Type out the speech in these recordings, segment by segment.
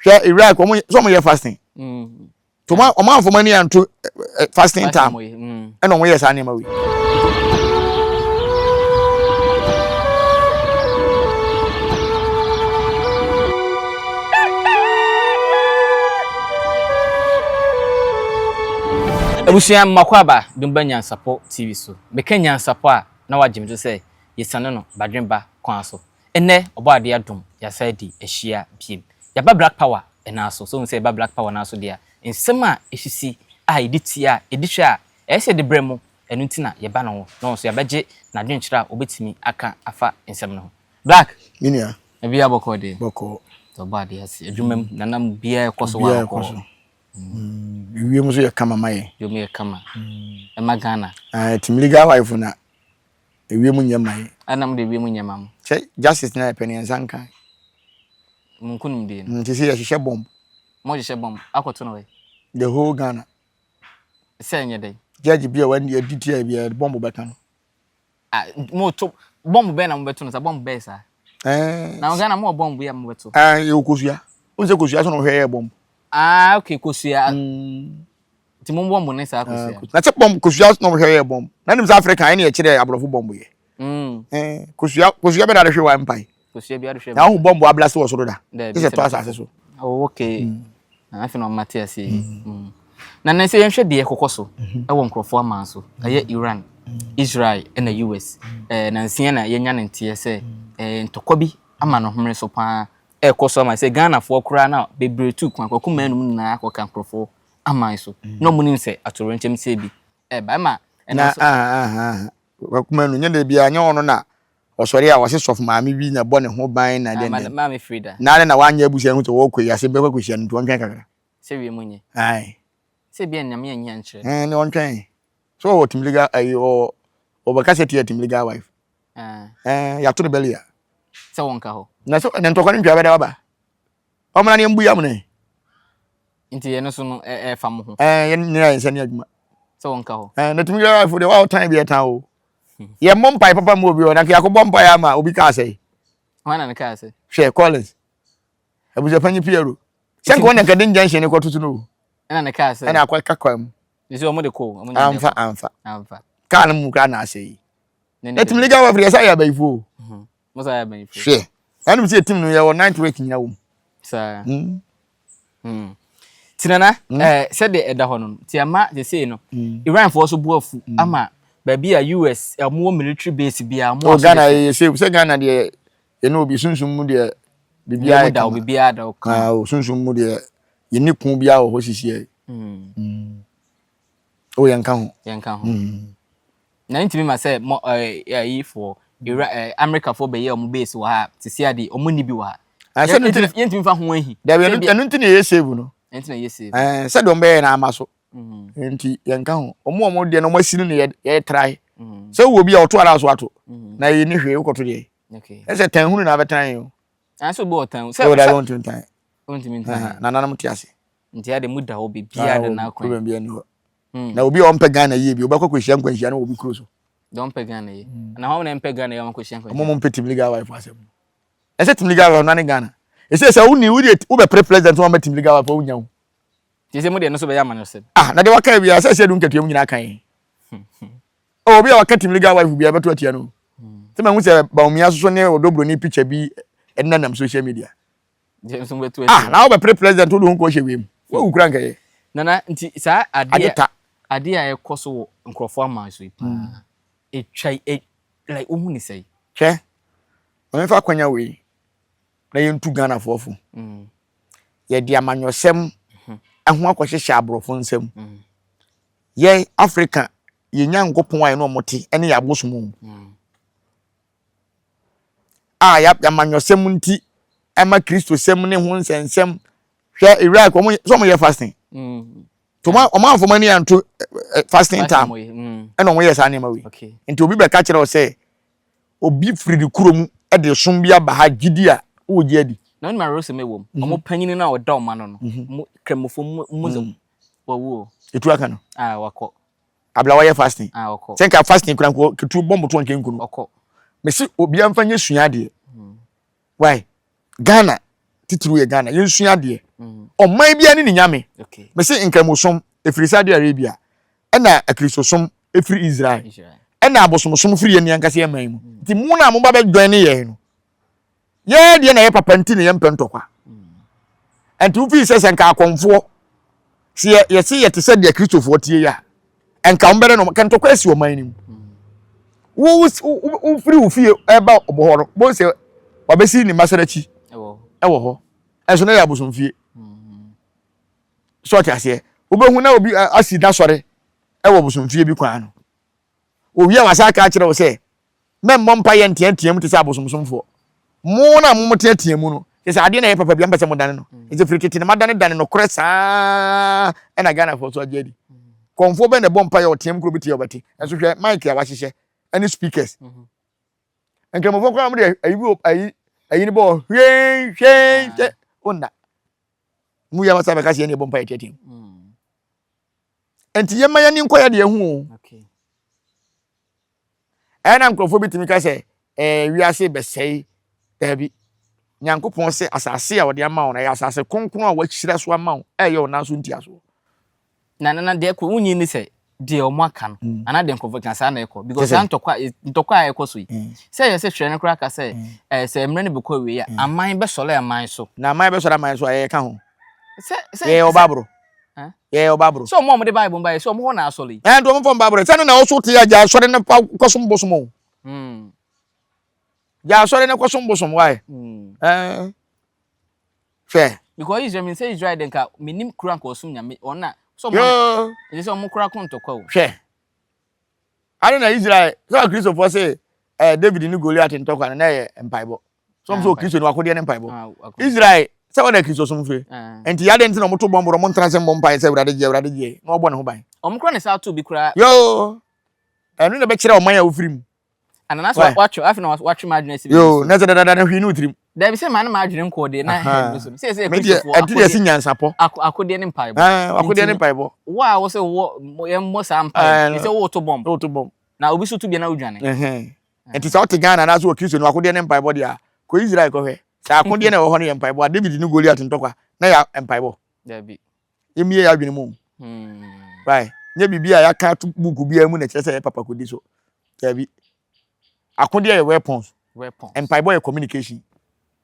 Hwɛ Iraq wɔn sɛ wɔn yɛ fasting. To wɔn wɔn anfɔ wɔn ani anto fasting time ɛna wɔn yɛ saa nneɛma wei. Abusua mmakɔ aba Dumba Nyansapɔ TV so. Meka nyansapɔ a na wagye me to sɛ yɛsiane no badwemba kwan so. Ɛnnɛ Ɔbɔadeɛ adom yɛasan adi ahyia biem. Yɛaba Black Power nan so. So wohu sɛ yɛba Black Power nan so deɛ a, nsɛm a ɛsisi a yɛde tie a yɛde hwɛ a ɛyɛ sɛ yɛde brɛ mo, ɛno nti na yɛba ne ho na ɔno nso yɛabɛgye n'adwenkyerɛ a ɔbɛtumi aka afa nsɛm no ho. Black! Me nua. Biribiara bɔkɔɔ deɛ? Bɔkɔɔ. Ɔbɔadeɛ ase. Adwuma mu, nanam biara ɛkɔ so Biribiara ɛkɔ so. Ewiem nso yɛ kama ma yɛn. Ewiem yɛ kama. Ɛma Ghana. Ɛɛ, team legal wife na Ewiem nyɛ ma yɛn. Ɛna mo de ewiem nyɛ ma mo. Sɛ justice na yɛpɛ no yɛn nsa nka. Mo nkunimdie no. Nti sɛ yɛhyehyɛ bomb. Mo hyehyɛ bomb akɔto no wɛ. The whole Ghana. Sɛ ɛnyɛ dɛn. Judge bi a wadi adi tia bi a bomb bɛka no. Ah, mo to bomb bɛn na mo bɛto no sa bomb bɛn saa. Ɛɛ. Na Ghana mo wɔ bomb bi a mo bɛto. Ɛɛ yɛ kosua. N sɛ kosua so na ɔhwɛ yɛ bomb. Ah okay kosua. Mm. Nti mo bɔ mo ne saa kosua. Na sɛ bɔmb kosua na ɔhwɛ yɛ bɔmb. Na nim sɛ Africa ɛne ɛkyerɛ aborɔfo bɔmb yɛ. Mm. Eh, kosua kosua bɛ na adehwe wa mpae. Kosua bi adehwe. Na ahu bɔmb ablase wɔ soro da. Sɛ tɔ asase so. Oh, okay. Mm. Na afei na ɔma te ase yi. Mm. Na na sɛ yɛnhwɛ deɛ ɛkɔkɔ so mhm. ɛwɔ nkurɔfoɔ aman so. Ɛyɛ Iran, Israel ɛna US. Eh, na nsia na yɛnya ne nteɛ sɛ eh, ntɔkwa bi ama no homere so paa ɛkɔ so ama sɛ Ghanafoɔ koraa na bebree tu kwan kɔko mmaa no mu nyinaa akɔka nkurɔfoɔ aman so na wɔn nim sɛ atoyerɛnkyɛm sɛ bi ɛba ɛma ɛno Na nso. aha aha aha wakuma no nyɛ da biara nyɛ ɔno na ɔsɔre a ɔse sɔfo maame bi na bɔ ne ho ban na Ah, dɛn ma dɛn maame Frida. na adɛn na wanyɛ abusua hu sɛ wɔkɔ yi ase bɛkɔ akɔhyia no nti ɔntwɛn kakra. Sɛ wiem nyɛ. Ae. Sɛ ebia Nyame anyi ankyerɛ no. Ɛɛ ne ɔntwɛn. So ɔwɔ team legal ayi ɔwɔ ɔbɛka sɛ tia team legal wife. Ah. Ɛɛ yɛato no bɛli a. Sɛ wɔnka hɔ. Na sɛ ne ntɔkwa no ntwa bɛda waba. Ɔmmra ne yɛmbu yam ne. Nti yɛn nso no ɛfa mo ho. Ɛɛ yɛn nyinaa yɛn nsa ni adwuma. Sɛ wɔn ka hɔ. Ɛɛ na tumi yɛ afo deɛ wa ɔtan bi ɛtan o. Yɛn mmɔ mpae papa mu obi hɔ na yɛakɔ bɔ mpae ama obi kaa sɛ. Wɔn na ne kaa sɛ. Hwɛ Collins. Abusuapanyin Piero. Sɛ nka wɔn na nka de injunction ne kɔ tutu no o. Ɛna ne kaa sɛ. Ɛna akɔ ka kwan mu. Nti wɔn de kɔ o. Amfa amfa. Amfa. Kaa no mu kura na asɛ yi. Na tumi legal wife deɛ sɛ ayɛ abayifo o. Mhm. Mo sɛ ayɛ abayifo. Hwɛ. Ɛnum sɛ team no yɛ wɔ ninth week nyina wɔ mu. Saa. Mm. Mm. Tinana, mm. eh, sɛdeɛ ɛda hɔ no, ti ama sesei no, mm. Iranfoɔ so bo afu mm. ama baabi a US ɔmo wɔ military base bi a ɔmo oh, Ghana yɛ sɛ sɛ Ghana deɛ yɛne obi sunsum mu deɛ biribiara yɛ kama. Biribiara da kama. Ah, oh, sunsum mu deɛ yɛne ko biara wɔ hɔ sisi yɛ. Mm. Mm. Oh, yɛnka ho. Yɛnka ho. Mm. Na ntumi ma sɛ mo ɛɛ ayifoɔ ewura ɛɛ Amerikafoɔ bɛyɛ wɔn base wɔ ha sisi ade wɔn nni bi wɔ ha. Ah, sɛ Yɛntumi yɛntumi fa ho ahi. Dabi ɛno ɛno nti na yɛ save no. Ɛno nti na yɛ save. Ɛɛ sɛdeɛ wɔn bɛyɛ na ama so. Nti yɛnka ho. Wɔn a wɔn deɛ no wɔn asi no na yɛ yɛ try. Sɛ wɔ bi a ɔto ara so ato. Na yɛ ni hwee wokɔto deɛ. Ɛsɛ tɛn hunu na abɛtɛn yɛn o. Nanso obi wɔ tɛn. Sɛ ɔda wɔn ntumi tɛn. Wɔntumi ntɛn. Nananom te ase. Nti ade mu da hɔ biribiara da n'akwan. Problem biara ni hɔ. Hmm. Na obi a ɔmpɛ Ghana yie bi ɔbɛkɔ akɔhyia nkwanhyia no wɔ obi kuro so. Deɛ ɔmpɛ Ghana yie. Hmm. Na wɔn na mpɛ Ghana yie wɔn akɔhyia nkwanhyia. Wɔn mpɛ team legal wife asɛm. Ɛsɛ team legal wife nane Ghana. Ɛsɛ sɛ woni wode wobɛpere president wɔn bɛ team legal wife wonya wo. Ti sɛ mo deɛ no so bɛyɛ amanyɔsɛm. Ah na deɛ waka awia sɛ sɛ du nkatua mu nyinaa kan yɛn. Oh, obi a waka team legal wife bi a bɛto atia no. Sɛ mahu sɛ Bawumia soso ne Odobroni picture bi ɛnenam social media. Ah, na wobɛpere president wode ho kɔhyɛ wiem. Woawu kura nkɛyɛ. Nana, nti saa adeɛ adeɛ a ɛkɔ so wɔ nkurɔfoɔ aman so yi paa ɛtwa mm. like wohu ne sɛe. Hwɛ, ma memfa akwanya wei na yɛntu Ghanafoɔ fo. Mm. Yɛde amanyɔsɛm mhm. ho akɔhyehyɛ aborɔfo nsam. Mm. Yɛn Africa, yɛn Nyankopɔn a yɛne wɔn te ne yɛn abosom o. a yɛamanyɔsɛm nti ɛma kristosɛm ne ho nsɛnsɛm hwɛ Iraq wɔn sɛ wɔn yɛ fasting mm. to wɔn wɔn anfɔ wɔn ani anto fasting time mm. ɛna wɔn yɛ saa nneɛma wei nti obi bɛka kyerɛ wɔ sɛ obi firi ne kurom de som bi aba ha gyidi a wɔ gye adi. Na wɔn mma rosome wɔ mu wɔn panyin no a ɔda wɔn ano no mu kramofo mu muslim wɔwu o. Etu aka no. Ah wakɔ. Abla wayɛ fasting. Ah ɔkɔ. Sɛ nka fasting kura nko ketu bɔ mboto nka nku no. Ɔkɔ. Mesi obi amfa nyɛ sua adeɛ. Why? Ghana. titiriw yɛ Ghana, yɛnsua adeɛ. Ɔman biara ne ne nyame. Mese Nkramosom ɛfiri Saudi Arabia, ɛna Akristosom ɛfiri Israel, ɛna abosomsom firi yɛn ankasa yɛn man mu. Nti mo na moba bɛ join ne yɛn no, yɛn deɛ na ɛyɛ papa nti na yɛmpɛ ntɔkwa. Nti wofii sɛ sɛ nka akɔmfoɔ sɛ yɛ yɛse yɛte sɛ deɛ Kristofoɔ tie yi a, nka wɔn bɛdɛ no ka ntɔkwa asi ɔman no mu. Wo wo wofiri wo fie ɛba ɔbɔ hɔ no, bɔn sɛ wabɛsi ne masarachi ɛwɔ hɔ. Ɛnso na yɛ abosomfie. So ɔte aseɛ? Wobɛhu na obi asi n'asɔre ɛwɔ bosomfie bi kwan no. Owie a wasan aka akyerɛ wo sɛ mɛmmɔ mpaeɛ nteatea mu te sɛ abosomsomfoɔ. Mo na mo teatea mu no, kyerɛ sɛ adeɛ na ɛyɛ papa bi a mpɛ sɛ modane no. Nti firi tete no madanedane nokorɛ saa ɛna Ghanafoɔ so agye adi. Kɔmfoɔ bɛn na ɛbɔ mpaeɛ ɔteam kuro bi te a ɔbɛte. Ɛnso hwɛ mic a wahyehyɛ ɛne speakers. Nkramofoɔ koraa wɔde ayi bi ayi ayi no bɔ hwee hwee hwee onna. Mu yɛ wasa bɛka sɛ yɛn na ɛbɔ mpaeɛ teatea mu. Nti yɛma yɛn ani nkɔ yɛ deɛ ho o. Ɛyɛ na nkurɔfoɔ bi tumi ka sɛ ɛɛ wiase bɛsɛe. Daabi. Nyankopɔn sɛ asase a ɔde ama wo no ɛyɛ asase kronkron a wahyira so ama wo ɛyɛ wo nan so ntiasoɔ. Na na deɛ ɛkɔ wonyi ne sɛ deɛ ɔmo aka no mm. anaa deɛ nkurɔfoɔ ka saa na ɛkɔ because saa ntɔkwa ntɔkwa a ɛkɔ so yi mm. sɛ yɛ sɛ twerɛ no koraa ka sɛ mm. ɛɛ sɛ mmerɛ no bɛkɔ awie a aman bɛsɔre aman so. Na aman bɛsɔre aman so a yɛyɛ ka ho. Sɛ sɛ yɛyɛ ɔba aboro. Yɛyɛ ɔba aboro. Sɛ ɔmo a ɔmo de Bible ba yɛ sɛ ɔmo hɔ na asɔre yi. Ɛn nti ɔmo fam Bible sɛ no na ɔso te agya asɔre no fa kɔsom bosom o. Gya asɔre no kɔsom bosom wae. Ɛɛ hwɛ. Because Israel mi sɛ Israel de nka menim kura nka ɔsom nyame ɔno na sɛ ɔmo ɛsɛ sɛ ɔmo kora ko ntɔkwa o. Hwɛ. Ade na Israel sɛ Akristofoɔ se ɛɛ David ne Goliath ntɔkwa no na ɛyɛ mpaebɔ. Sɛ ɔmo sɛ Okristo no akodeɛ ne mpaebɔ. Ah, Israel sɛ wɔde Kristo som firi. Ah. Nti yade nti na ɔmo to bɔmbo ɔmo ntena sɛ mbɔ mpae sɛ Awurade gye Awurade gye na ɔbɔ ne ho ban. Ɔmo kora ne saa to bi koraa. Yoo ɛno na ɛbɛkyerɛ ɔman a wofiri mu. Ananas watwe afei na watwe m'adwene asi. Yoo na sɛ dadada no hwee ne otirim. Dabi sɛ maa ne m'adwene nkɔɔ deɛ na ɛno so. Sɛ sɛ Kristofoɔ akodeɛ. Ɛde ɛsi nyansapɔ. Akodeɛ ne mpaebɔ. Akodeɛ ne mpaebɔ. Wo a wo sɛ wɔ yɛn mmɔ saa mpae. Sɛ wo to bɔmb. Wo to bɔmb. Na obi so to bia na wodwane. Nti sɛ wote Ghana anaasɛ wɔ Kristo no akodeɛ ne mpaebɔ deɛ a, kɔ Israel kɔhwɛ. Sɛ akodeɛ na ɛwɔ hɔ no yɛ mpaebɔ a, David ne Goliath ntɔkwa na yɛ mpaebɔ. Dabi. Yɛmmie yɛ adwene mu. Right. Nyɛ biribi a yɛaka ato buku biara mu na ɛkyerɛ sɛ ɛyɛ papa kɔdi so. Dabi. Akodeɛ yɛ weapons. Weapons. Mpaebɔ yɛ communication.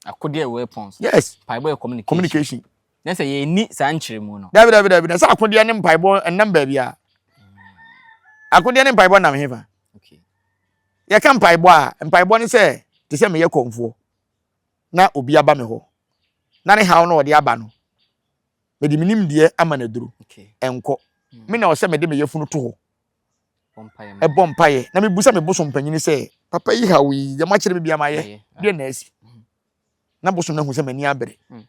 Akodeɛ yɛ weapons. Yes. Mpaebɔ yɛ communication. Communication. Na sɛ yɛnni saa nkyerɛmu no. Dabi dabi dabi na sɛ akodeɛ ne mpaebɔ ɛnam baabi a. Akodeɛ ne mpaebɔ nam hefa? Okay. Yɛka mpaebɔ a, mpaebɔ ne sɛ te sɛ meyɛ kɔmfoɔ na obi aba me hɔ na ne haw no ɔde aba no mede me nimdeɛ ama no aduro ɛnkɔ hmm. me na ɔsɛ mede me yafunu to hɔ ɛbɔ mpaeɛ na mebusa me bosom panyini sɛ papa yi haw yi deɛ moakyerɛ me bia mayɛ deɛ na asi hmm. na bosom no ahu sɛ m'ani abere hmm.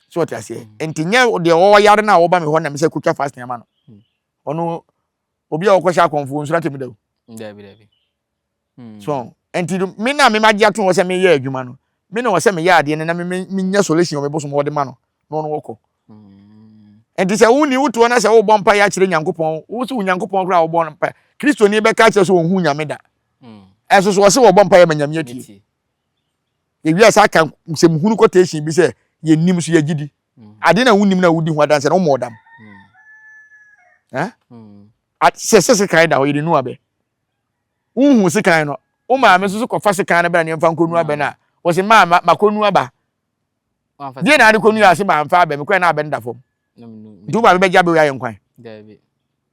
so ɔte aseɛ nti nyɛ deɛ ɔyare no a ɔba me hɔ na me sɛ kotwa fasting ama no ɔno obi a ɔkɔhyɛ akɔmfoɔ nsuro atɛm da o. Dabi dabi. Hmm. So nti me na me magye ato hɔ sɛ meyɛ adwuma no me na ɔsɛ meyɛ adeɛ no na me menya solution wɔ me bosom wɔde ma no na ɔno wɔkɔ. Hmm. Nti sɛ wonni wotoɔ na sɛ wobɔ mpa yɛ akyerɛ Nyankopɔn wo sɛ wo Nyankopɔn koraa wobɔ mpa Kristoni bɛka akyerɛ sɛ ɔnhu Nyame da. Hmm. Ɛnso so ɔsɛ wɔbɔ mpa yɛ ma Nyame atie. Yɛwie a saa ka nsɛm hunu quotation bi sɛ yɛnim so yɛgye di. Ade na wonim na wodi ho adanse no womɔ ɔdam. Sɛ sɛ sekan da hɔ yɛde nu abɛ. Wonhu sekan no. Wo maame nso so kɔfa sekan no bɛn ne mfa nkɔnu abɛ no a wɔse maa makɔnu aba. Deɛ na ade kɔnu ase mamfa abɛ mekɔɛ na abɛ no da fam. Nti wo maame bɛgye abɛ wei ayɛ nkwan.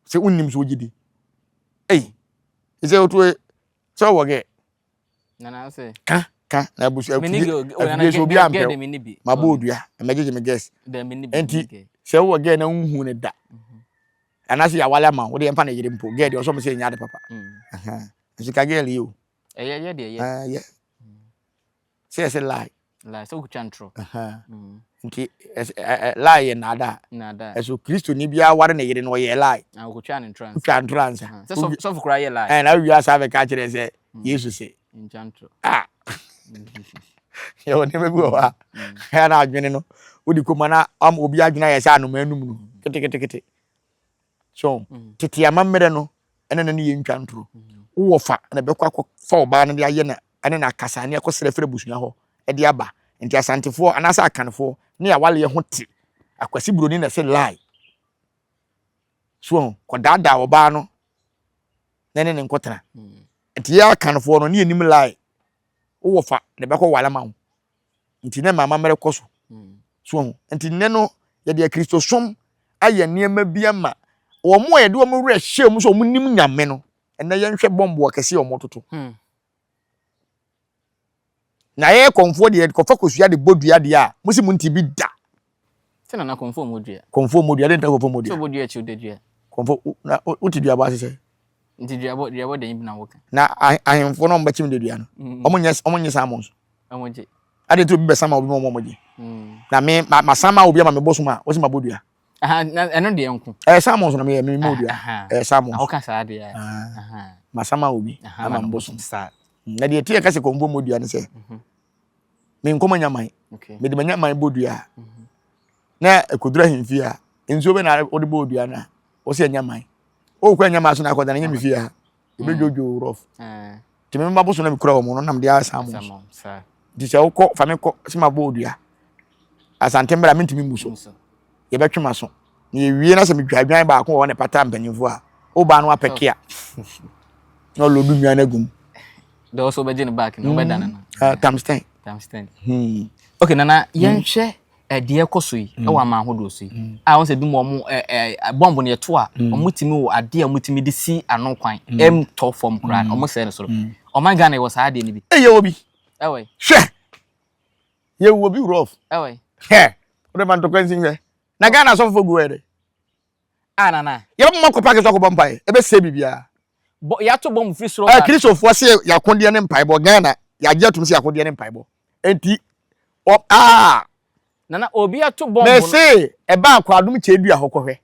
Sɛ wonnim so wogye di. Ei, sɛ wotu sɛ wowɔ gɛ. Ka ka na abusua afidie afidie so obi ampɛ ma bɔ odua ɛmɛgyegye me guest nti sɛ wowɔ gɛɛ na wonhu ne da mhm. anaasɛ yɛawale ama wo wode yɛmfa ne yere mpo gɛɛ deɛ ɔsɔ me sɛ ɛnyɛ ade papa mm. nso ka gɛɛ yi o ɛyɛ deɛ yɛ sɛ yɛsɛ lie Lie sɛ wokutwa ntorɔ. Mm. Nti lie yɛ naadaa. Naadaa. Ɛso Kristoni biara ware ne yere no ɔyɛ lie. Na wokutwa ne ntorɔ ansa. Wotwa ntorɔ ansa. Sɛ sɔfo koraa yɛ lie. Ɛna wowie asa bɛka kyerɛ sɛ mm. Yesu se. Ntwa ntorɔ. Ah. Yɛwɔ nneɛma bi wɔ hɔ a mm. ɛyɛ na adwene no wode kɔma na ama obi adwene ayɛ sɛ anoma anum no ketekete. So tete amammerɛ no ɛna na ne yɛ ntwa ntoro. Wowɔ fa na bɛkɔ akɔfa ɔbaa no de ayɛ na ɛne no akasa ne akɔsrɛ firi abusua hɔ de aba. Nti Asantefoɔ anaasɛ Akanfoɔ ne awaleɛ ho te. Akwasi Buroni na ɛse lie. So wahu? Kɔdaadaa ɔbaa no na ɛne ne nkɔtena. Nti yɛ Akanfoɔ no ne yɛnim lie. Wowɔ fa na ɛbɛkɔ wale ma wo. Nti na ɛma amammerɛ kɔ so. So wahu? Nti nnɛ no yɛde Akristosom ayɛ nneɛma bi ama wɔn a yɛde wɔn werɛ hyɛ mu sɛ wɔn nim Nyame no. Ɛnnɛ yɛnhwɛ bɔmbo akɛseɛ a wɔtoto. Na yɛyɛ kɔmfoɔ deɛ kɔfa kosua de bɔ dua deɛ a, mo se mo nte bi da. Sɛ nana kɔmfoɔ mmɔ dua. Kɔmfoɔ mmɔ dua, adɛn nti na kɔmfoɔ mmɔ dua? Sɛ ɔbɔ dua akyi ɔda dua. Kɔmfoɔ, na wote duabɔ ase sɛ? Nti duabɔ, duabɔ dɛn bi na woka? Na ahemfoɔ no a wɔbɛkyem de dua no, wɔn nyɛ, wɔn nye salmons. Wɔn gye. Adɛn nti obi bɛsama obi ma wɔn gye? Na me, ma sama obi ama me bosom a, wosi ma bɔ dua. Na ɛno deɛ nko. Ɛyɛ salmons na meyɛ, me mmɔ dua. Ɛyɛ salmons. Na woka saa deɛ. Ma sama obi ama me bosom. Na deɛ ɛti yɛ ka sɛ kɔmfo mmɔ dua ne sɛ, me nkɔm anya man. Mede manya man bɔ dua a, na ɛkɔduru ahemfie a, nsuo bɛ na wode bɔ dua no a, wo sɛ anya man. Wokɔ anya man so na akɔda no nyɛ me fie ha. Ɛbɛdwodwo rough. Nti me mma bosom na mekura wɔn no nam de ayɛ salmons. Nti sɛ wokɔ fa me kɔ sɛ mabɔ dua. Asante mmara mentumi mmu so. Yɛbɛtwe m'aso. Na yɛwie na sɛ medwa adwan baako wɔ hɔ na ɛpata mpanyimfoɔ a, wobaa no apɛke a na ɔlɔdu nnwan no agu mu. Deɛ ɔsɛ wobɛgye no back no wobɛdane no. Times ten. Times ten. Hmm. Okay nana hmm. yɛnhwɛ ɛdeɛ ɛkɔ so yi ɛwɔ aman ahodoɔ so yi hmm. a wɔn sɛ bi mu wɔn ɛ ɛ bɔmbo no yɛto a wɔn tumi wɔ adeɛ a wɔn tumi de si ano kwan ɛmtɔ fam koraa wɔn sɛ no soro ɔman Ghana yɛ wɔ saa adeɛ no bi. Ɛyɛ wɔ bi. Ɛwɔ yi. Hwɛ yɛ wɔ bi rough. Ɛwɔ yi. Hwɛ wode ma ntɔkwa nsi hwɛ na Ghana asɔfofo gu hɔ yɛ dɛ. Ah nana. Yɛbɛma mo akɔ park so akɔbɔ mpaeɛ. Ɛbɛsɛe biribiara. Bɔ yɛato bɔmb firi soro ba. Kristofoɔ se yɛakodeɛ ne mpaebɔ. Ghana yɛagye atum sɛ yɛakodeɛ ne mpaebɔ. Enti ɔ ah. Nana obi ato bɔmb no. Mese ɛba akɔ adom kyɛdua hɔ kɔhwɛ.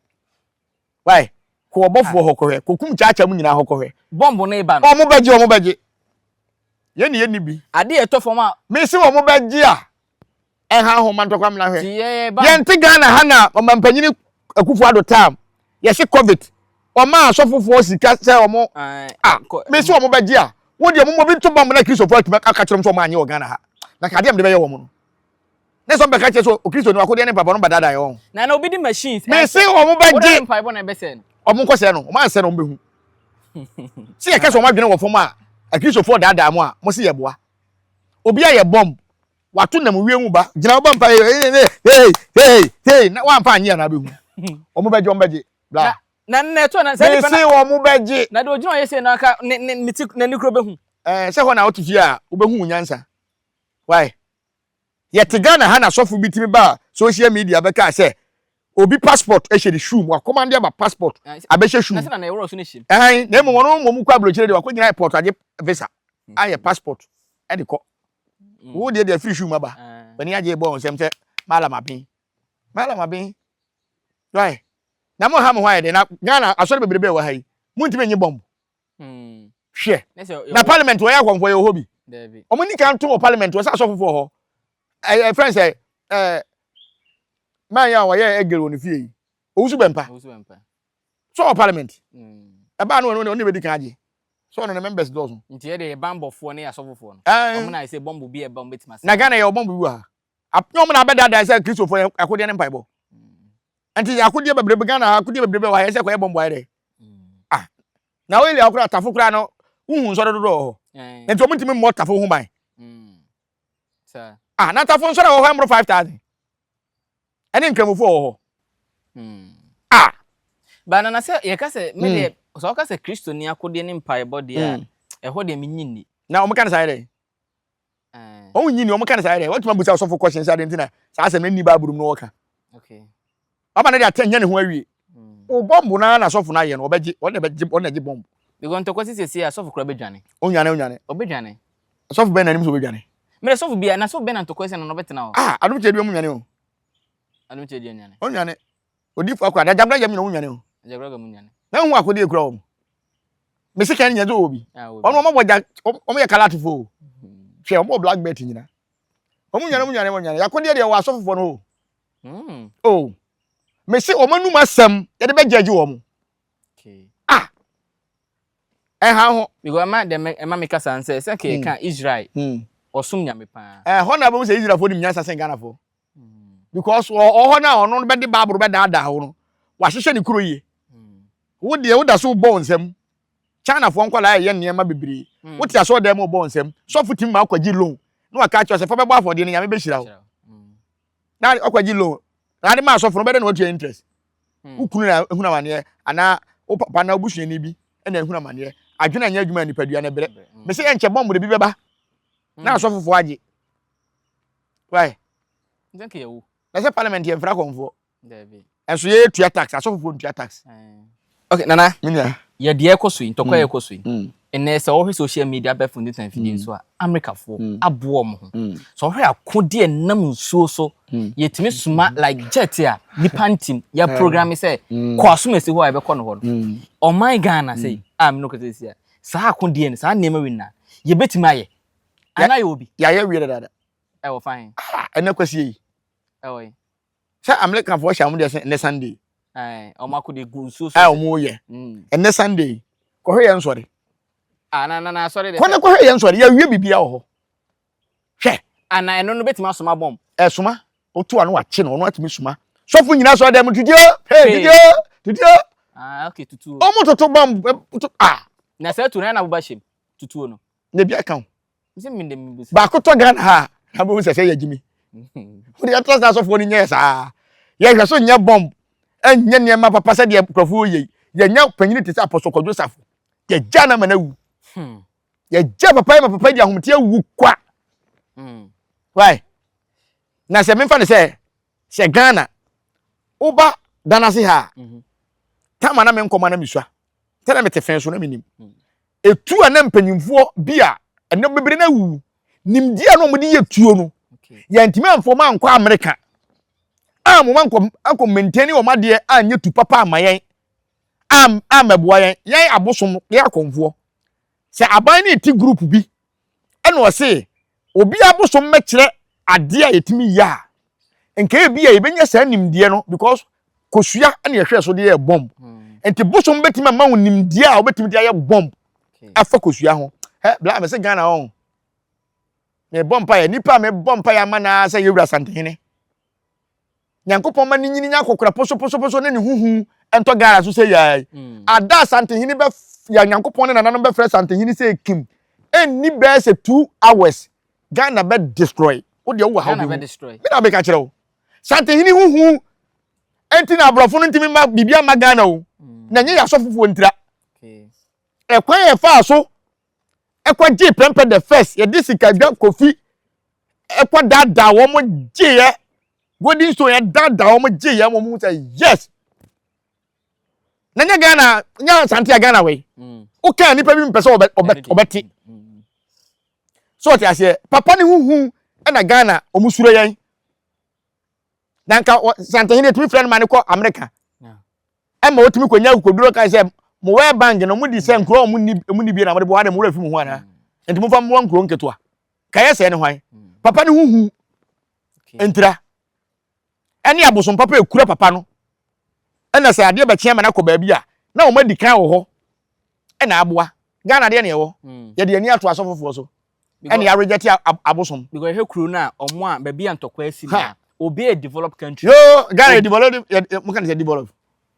Why? Kɔ ɔbɔfoɔ hɔ kɔhwɛ. Kɔkum kyaakyaa mu nyinaa hɔ kɔhwɛ. Bɔmb no reba no. Wɔn bɛgye wɔn bɛgye. Yɛn ne yɛnni bi. Adeɛ ɛtɔ fam a. Mese wɔn bɛgye a. Ɛha nhoma ntɔkwa mmra hwɛ. Yɛnte Ghana ha na ɔmampanyini Akufo Addo tam yɛse covid ɔma asɔfofoɔ sika sɛ ɔmo a mese ɔmo bɛgye a wo deɛ ɔmo obi nto bɔmb na Kristofoɔ atumi aka kyerɛ ɔmo sɛ ɔmo anyɛ wɔ Ghana ha na ka adeɛ a mede bɛyɛ wɔn no ne sɛ ɔmo bɛka kyerɛ sɛ Okristoni wakodeɛ ne mpaebɔ no bɛdaadaa yɛ wɔn. Na na obi de machines mese ɔmo bɛgye ɔmo nkɔsɛɛ no ɔmo ansɛ no ɔmo bɛhu sɛ yɛka sɛ ɔmo adwene wɔ fam a Akristofoɔ daadaa mo a mo se yɛboa obi ayɛ bɔmb wato nam wiem mu ba gyina wobɔ mpa hey hey hey hey na wamfa anyɛ anaa bɛhu wɔn bɛgye wɔn bɛgye bla na na ɛtɔ na sɛ nipa na mese wɔn bɛgye na de ogyina ɔyɛ sɛ na aka ne ne ne ti n'ani kuro bɛhu ɛɛ sɛ hɔ na wote fie a wobɛhu wo nyansa why yɛte Ghana ha na sɔfo bi tumi ba social media bɛka sɛ obi passport hyɛ ne shoe mu wakɔmande ama passport abɛhyɛ shoe mu na ɛwɔ so ne hyɛ ɛn na mmom ɔno mmom kɔ aburokyire deɛ wakɔgyina airport agye visa ayɛ passport ɛde kɔ Wo deɛ deɛ firi shoe mu aba. W'ani agye bɔ nsɛm sɛ malam aben. Malam aben. Right. Na mo ha mo ho ayɛ dɛ na Ghana asɔre bebrebe wɔ ha yi. Muntumi nye bɔmb. Hwɛ. Na parliament wɔyɛ akɔmfo yɛ wɔ hɔ bi. Wɔn ni kan to wɔ parliament wɔ sɛ asɔfofo wɔ hɔ. Ɛyɛ friend sɛ ɛɛ man yɛ a wɔyɛ egel wɔ ne fie yi. Owusu bɛmpa. So wɔ parliament. Ɛbaa no ɔno ne bɛdi kan agye. So ɔno ne members dɔɔso. Nti yɛ deɛ yɛ banbɔfoɔ ne asɔfofoɔ no. Wɔn na ayɛ sɛ bɔmbo bi a ɛba wɔn bɛtumi asɛe. Na Ghana yɛwɔ bɔmbo bi wɔ ha. Nyɛ wɔn na abɛdaadaa sɛ Kristofoɔ yɛ akodeɛ ne mpaebɔ. Nti yɛ akodeɛ bebrebe Ghana ha akodeɛ bebrebe wɔ ha yɛ sɛ kɔyɛ bɔmbo ayɛ dɛ. Ah na oil a wokora tafo koraa no wohu nsɔre dodoɔ wɔ hɔ. Nti wɔn ntumi mmɔ tafo ho ban. Ah na tafo nsɔre wɔ hɔ ɛmmoro 5000. Ɛne nkramofoɔ wɔ hɔ. Ah. Ba na na sɛ yɛka sɛ me deɛ hmm. sɛ ɔka sɛ Kristo ni akodeɛ ne mpaebɔ deɛ a hmm. ɛhɔ deɛ menyi nni. Na wɔn ka no saa yɛ dɛ. Eh. Wɔn nyi ni wɔn ka no saa yɛ dɛ. Wɔtuma busa ɔsɔfo kɔhyɛn sɛ adeɛ nti na saa asɛm no nni baabulu mu na wɔka. Okay. Ɔba no de atɛn nyɛ ne ho awie. Hmm. O bɔmbo naa na sɔfo no ayɛ no ɔbɛgye ɔna ɛbɛgye ɔna ɛgye bɔmbo. Because ntɔkwa sisi esi a sɔfo kura bɛdwane. Onwane onwane. Ɔbɛdwane. Sɔfo bɛn na anim sɛ ɔbɛdwane. Mmerɛ sɔfo bia na sɔfo bɛn na ntɔkwa si na ɔbɛtena hɔ. Ah adom kyɛ dua mu nwane o. Adom kyɛ dua nwane. Onwane. Odifo akɔ ada jabraga mu na wɔn nwane o. Jabraga mu nwane. Na hu akode ekura wɔn. Mesi kan nyɛ dze wɔ bi. Wɔn wɔn bɔ gya wɔn yɛ kalatefo o. Hwɛ wɔn bɔ black belt nyina. Wɔn nwane wɔn nwane wɔn nwane. Yakodeɛ deɛ wɔ asɔfofoɔ no o. O. Mesi wɔn anum asɛm yɛde bɛ gyɛgye wɔn. Ah. Ɛha ho. Because ɛma deɛ ɛma mi kasa nsɛ sɛ kɛyɛ kan Israel. Ɔsom Nyame paa. Ɛhɔ na wobɛhu sɛ Israelfoɔ nim nyansa sen Ghanafoɔ. Because ɔhɔ no a ɔno no bɛde Bible bɛdaadaa wo no, wahyehyɛ ne kuro yie. Wo deɛ woda so bɔ wo nsam. Chinafoɔ nkwadaa ɛyɛ nneɛma bebree. Wote asɔredan mu bɔ wo nsam. Sɔfo tumi ma wokɔgye loan na waka akyerɛ sɛ fa bɛbɔ afɔdeɛ no Nyame bɛhyira wo. Na ɔkɔgye loan na ade ma asɔfo no bɛdɛ na watua interest. Wo kunu na ehunu amaneɛ anaa wo papa na obusuani bi na ehunu amaneɛ. Adwene anyɛ adwuma nipadua no brɛ. Mese ɛnkyɛ bɔmbo de bi bɛba na asɔfofoɔ agye. Why? Na sɛ parliament yɛ mfra kɔnfoɔ. Ɛnso yɛ tua tax, asɔfofoɔ ntua tax. Okay, Nana. Minia. Yɛ deɛ ɛkɔ so yi, ntɔkwa yɛ kɔ so yi. Ɛnɛ sɛ wɔhwɛ social media abɛɛfo ne mfidie so a, Amerikafoɔ aboɔ wɔn ho. Sɛ wɔhwɛ akodeɛ nam nsuo so, yɛtumi soma like jet a nipa ntim, yɛ program sɛ kɔ asomasi hɔ a yɛbɛkɔ no hɔ no. Ɔman Ghana sɛ a mene kasa si a, saa akodeɛ no, saa nneɛma wei na yɛbɛtumi ayɛ. Anaa yɛ obi. Yɛayɛ wie dadaada. Ɛwɔ fan. Ah, ɛnɛ kwasi yi. Ɛwɔ yi. Sɛ Amerikafoɔ hyɛ wɔn deɛ sɛ ɛnɛ Sunday. Ɛɛ, wɔn akɔ de gu nsuo so. A wɔn yɛ. Ɛnɛ Sunday, kɔhwɛ yɛn nsɔre. Ah, na na na asɔre de. Kɔ na kɔhwɛ yɛn nsɔre, yɛawie biribiara wɔ hɔ. Hwɛ. Ah, na ɛno no bɛtumi asoma bɔmb. Ɛsoma, woto ano akye no, ɔno atumi soma. Sɔfo nyinaa sɔre dɛm tutuo, hey tutuo, tutuo. Ah, okay, tutuo. Wɔn toto bɔmb, ah. Na sɛ tuo no, ɛna aboba hyɛm, tutuo no. Na ebi aka ho. Baako tɔ Ghana ha a, na bɛhu sɛ sɛ yɛ gyimi. Wode yɛtra saa asɔfoɔ no nyɛɛ saa. Yɛhwɛ so nyɛ bɔmb, ɛnyɛ nneɛma papa sɛdeɛ nkurɔfoɔ yɛ yi. Yɛnya panyini te sɛ Apostle Kwadwo Safo. Yɛgya no ama no awu. Hmm. Yɛgya papa yi ma papa yi de ahomete awu kwa. Hmm. Why? Na sɛ memfa no sɛ sɛ Ghana woba Danase ha a, mhm. tama na menkɔma na mesua. Sɛ na mete fɛn so na menim. Hmm. Etu a na mpanyimfoɔ bi a ɛnɛ bebree na awuwu nimdeɛ a na wɔde yɛ tuo no yɛntumi amfa wɔn ankɔ Amerika a wɔn ankɔ ankɔ maintain wɔn adeɛ anyɛ tu papa ama yɛn am ammɛboa yɛn yɛn abosom yɛn akɔmfoɔ sɛ aban no ti group bi ɛna ɔse obi abosom mɛkyerɛ adeɛ a yɛtumi yɛ a nka ebi a yɛbɛnya saa nimdeɛ no because kosua ɛna yɛhwɛ so de yɛ bomb hmm. nti bosom bɛtumi ama wo nimdeɛ a wobɛtumi de ayɛ bomb afa kosua ho ɛ bla mɛsɛ Ghana ɔn mebɔ mpaeɛ nipa a mebɔ mpaeɛ ama naa sɛ yɛwura Asantehene Nyankopɔn ma ne nyini nya akɔkora posoposoposo ne ne ho hu ntɔ Ghana so sɛ yɛi. Mm. Ada Asantehene bɛ ya Nyankopɔn ne nananom bɛfrɛ Asantehene sɛ kim. Ɛnni bɛɛ sɛ 2 hours Ghana bɛ destroy. Wo deɛ wowɔ ha wobɛhu. Me na meka kyerɛ wo. Santehene ho hu ɛnti na aborɔfo no ntumi ma biribi ama Ghana o. Mm. Na ɛnyɛ yɛ asɔfofoɔ ntira. Ɛkwan yɛ faa so ɛkɔ gye prɛmpɛ the first yɛde sikadwa kofi ɛkɔ daadaa wɔn gyeeɛ golden stone yɛ daadaa wɔn gyeeɛ wɔn mu sɛ yes na nyɛ ghana nyɛ asante a ghana wei mm. wokaa nipa bi mpɛ sɛ ɔbɛte mm. so ɔte aseɛ papa ne huhu ɛna ghana wɔn suro yɛn na nka santehene etumi frɛ no ma ne kɔ amerika ɛma otumi kɔ nya akokoduro kan sɛ mo wɛ bank no mo di sɛ nkuro a mo ni mo ni bi na mo de bɔ ha de mo wura fi mo ho anaa nti mo fa mmoa nkuro nketewa kɛyɛ sɛ ne hwan papa ne huhu ntira ɛne abosom papa ekura papa no ɛna sɛ adeɛ bɛkye ama no akɔ baabi a na wɔn adi kan wɔ hɔ ɛna aboa Ghana deɛ na ɛwɔ yɛde ani ato asɔfofoɔ so ɛna yɛarejɛte abosom. Because ɛhwɛ kuro no a ɔmo a baabi a ntɔkwa asi no a obi a develop country. Yoo Ghana yɛ develop yɛ mo ka ne sɛ develop.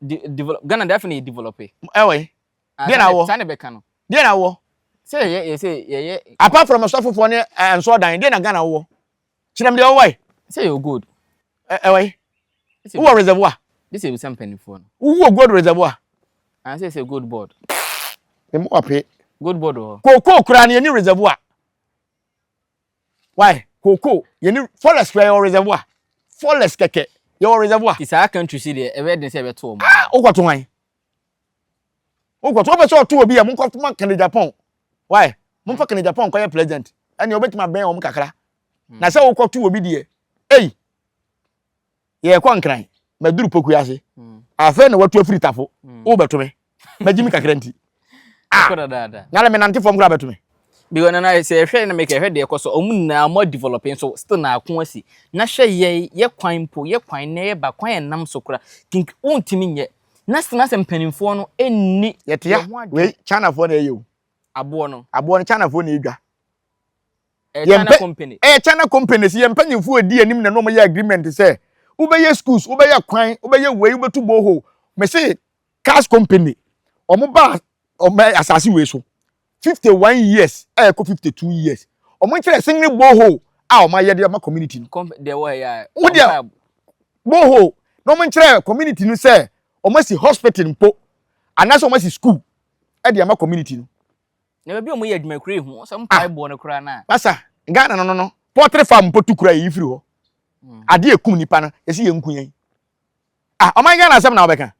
De develop Ghana deɛ afei na yɛ develop. Ɛwɔ yi. Deɛ na awɔ. Saa na ɛbɛka no. Deɛ na awɔ. Sɛ yɛyɛ yɛ sɛ yɛyɛ. Apart from ɔsɔfofoɔ ne nsɔɔdan deɛ na Ghana wɔ. Kyerɛ me deɛ ɔwɔ yi. Sɛ yɛ gold. Ɛwɔ yi. Wowɔ reservoir. De sɛ ebisa mpanimfoɔ no. Wowɔ gold reservoir. Ah sɛ sɛ gold board. Emu ape. Gold board wɔ hɔ. Cocoa koraa no yɛni reservoir. Why? Cocoa yɛni forest koraa yɛwɔ reservoir. Forest kɛkɛ yɛwɔ reservoir. Ti saa country si deɛ ɛbɛyɛ den sɛ ɛbɛto wɔn. Ah wokɔto hwan? Wokɔto wopɛ sɛ ɔto obi a monkɔto ma Kennedy Japan. Why? Momfa Kennedy Japan nkɔyɛ president. Ɛnea wobɛtumi abɛn wɔn kakra. Na sɛ wokɔto obi deɛ, ei yɛrekɔ nkran maduru poku ase hmm. afei na watu afiri tafo hmm. wobɛto me magye me kakra nti ah na me nante fam koraa bɛto me because nana sɛ ɛhwɛ na meka ɛhwɛ deɛ ɛkɔ so ɔmo nyinaa ɔmo develop nso still na ako asi na hwɛ yɛ yɛ kwan mpo yɛ kwan na yɛ ba kwan yɛ nam so kora kink wontumi nyɛ na sɛ na sɛ mpanimfoɔ no ɛnni yɛtea wei Chinafoɔ na ɛyɛ o aboɔ no aboɔ no Chinafoɔ na ɛdwa. Ɛyɛ China company. Ɛyɛ China company si yɛn mpanyinfoɔ edi anim na wɔn yɛ agreement sɛ wobɛyɛ schools, wobɛyɛ kwan, wobɛyɛ wei, wobɛtu borehole. Mese cars company wɔn ba wɔn asase wei so 51 years ɛkɔ 52 years wɔn nkyerɛ single borehole a wɔn ayɛ de ama community no. Deɛ wɔ yɛ a. Wo deɛ borehole na wɔn nkyerɛ community no sɛ wɔn asi hospital mpo anaasɛ wɔn asi school ɛde ama community no. Na baabi a wɔyɛ adwuma kura ehu sɛ mpae boɔ no koraa na. Masa Ghana no no no poultry farm mpo tu kura yɛyi firi hɔ. Adeɛ ekum nipa no yɛsi yɛn nku yɛn. Ah ɔman Ghana asɛm na wɔbɛka.